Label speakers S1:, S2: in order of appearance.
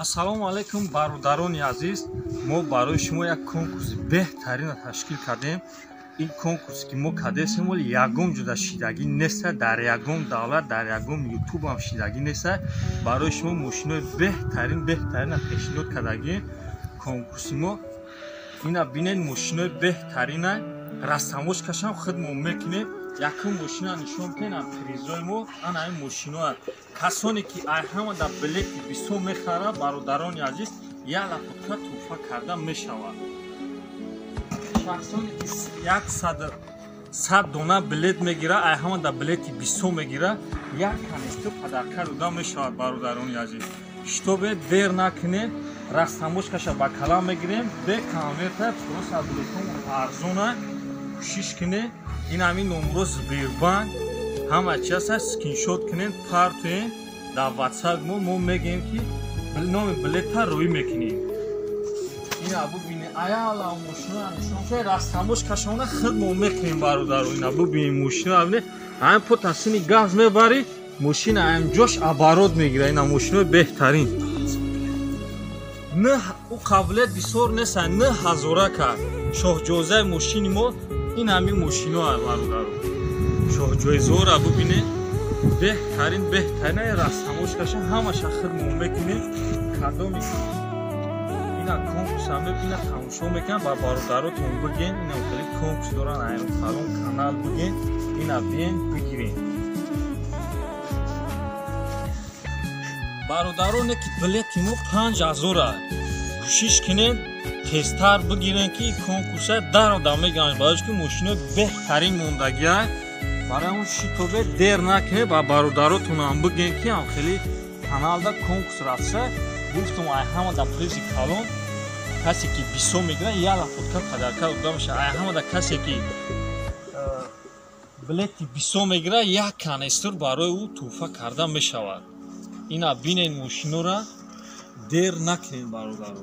S1: Ассалому алайкум бародарони азиз, мо барои шумо як конкурси беҳтаринро ташкил кардем. Ин конкурсе ки мо кардесем, вале ягон ҷуда шидагӣ неста, дар ягон давлат, дар ягон ютубам шидагӣ неста. Барои шумо мошинои беҳтарин беҳтаринро пешниҳод кардагим. Конкурси мо ина бинед, мошинои беҳтарина растамошкашам худмон мекунем. Якум мошина нишон медиҳем, призои мо ана ин мошиноа. Касоне ки ай ҳама дар билети бисо мехара, бародарони азиз, як лапутка тӯҳфа карда мешавад. Шахсоне ки 100 дона билет мегира, ай ҳама дар билети бисо мегира, як канистр падарка дода мешавад. Бародарони азиз, шитобе дер накунед, растамошкаша ба калам мегирем, бе конверта, просто билетҳо арзона. Кӯшиш кунед, ин ҳамин номро Сбербанк ҳама чи аст, скриншот кунед, партоен дар ватсап мо. Мо мегӯем ки номи билета рӯӣ мекунем. Ина бубинед, аяла мошина нишон, растамошкашона худмо мекунем. Бародаро, ина бубинед, мошина бибинед, ҳамин потасини газ мебарӣ, мошина ҳамин ҷош оборот мегирад. Ина мошинои беҳтарин. Ӯ қабилият бисёр нест, 9000 кард шоҳҷоизаи мошини мо. Ин ҳамин мошиноа, бародаро, шоҳҷоизаҳоро бубинед, беҳтарин беҳтарин растамошкаша ҳамаша худмон мекунем. Кадоми ина конкурса мебина, тамошо мекунам, ба бародаротон биген, ина хеле конкурс доран, айрон фалон канал биген, ина биен бигирен. Бародароне ки билети мо 5000, кӯшиш кунед тезтар бигирен, ки конкурса дарода мегӯянд, барои ки мошинои беҳтарин мондагиа. Барои он шитобе дер накунед, ба бародаротонам бигӯен, ки ҳам хеле каналда конкурс рафта. Гуфтум, ай ҳама да призи калон касе ки бисо мегирад, як лапутка падарка дода мешавад. Ай ҳама да касе ки билети бисо мегирад, як канистр барои ӯ тӯҳфа карда мешавад. Ина бинед мошинора, дер накунед, бародаро.